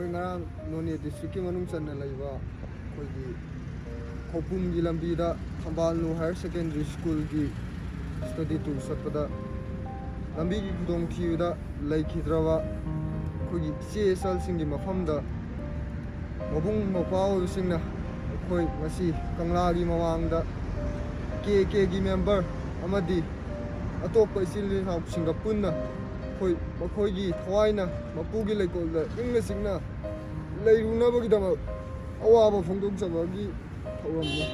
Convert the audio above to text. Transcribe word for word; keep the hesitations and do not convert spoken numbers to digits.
ꯑꯩꯈꯣꯏ ꯉꯔꯥꯡ ꯅꯣꯅꯦ ꯗꯤꯁꯇ꯭ꯔꯤꯛꯀꯤ ꯃꯅꯨꯡ ꯆꯟꯅ ꯂꯩꯕ ꯑꯩꯈꯣꯏꯒꯤ ꯈꯧꯄꯨꯝꯒꯤ ꯂꯝꯕꯤꯗ ꯊꯝꯕꯥꯜꯅꯨ ꯍꯥꯌꯔ ꯁꯦꯀꯦꯟꯗꯔꯤ ꯁ꯭ꯀꯨꯜꯒꯤ ꯁ꯭ꯇꯗꯤ ꯇꯨꯔ ꯆꯠꯄꯗ ꯂꯝꯕꯤꯒꯤ ꯈꯨꯗꯣꯡꯊꯤꯕꯗ ꯂꯩꯈꯤꯗ꯭ꯔꯕ ꯑꯩꯈꯣꯏꯒꯤ ꯏꯆꯦ ꯏꯆꯜꯁꯤꯡꯒꯤ ꯃꯐꯝꯗ ꯃꯕꯨꯡ ꯃꯧꯄ꯭ꯋꯥ ꯑꯣꯏꯕꯁꯤꯡꯅ ꯑꯩꯈꯣꯏ ꯉꯁꯤ ꯀꯪꯂꯥꯒꯤ ꯃꯃꯥꯡꯗ ꯀꯦ ꯀꯦꯒꯤ ꯃꯦꯝꯕꯔ ꯑꯃꯗꯤ ꯑꯇꯣꯞꯄ ꯏꯆꯤꯜ ꯏꯅꯥꯎꯁꯤꯡꯒ ꯄꯨꯟꯅ ꯑꯩꯈꯣꯏ ꯃꯈꯣꯏꯒꯤ ꯊꯋꯥꯏꯅ ꯃꯄꯨꯒꯤ ꯂꯩꯀꯣꯜꯗ ꯏꯪꯅ ꯆꯤꯛꯅ ꯂꯩꯔꯨꯅꯕꯒꯤꯗꯃꯛ ꯑꯋꯥꯕ ꯐꯣꯡꯗꯣꯛꯆꯕꯒꯤ ꯊꯧꯔꯝꯅꯤ꯫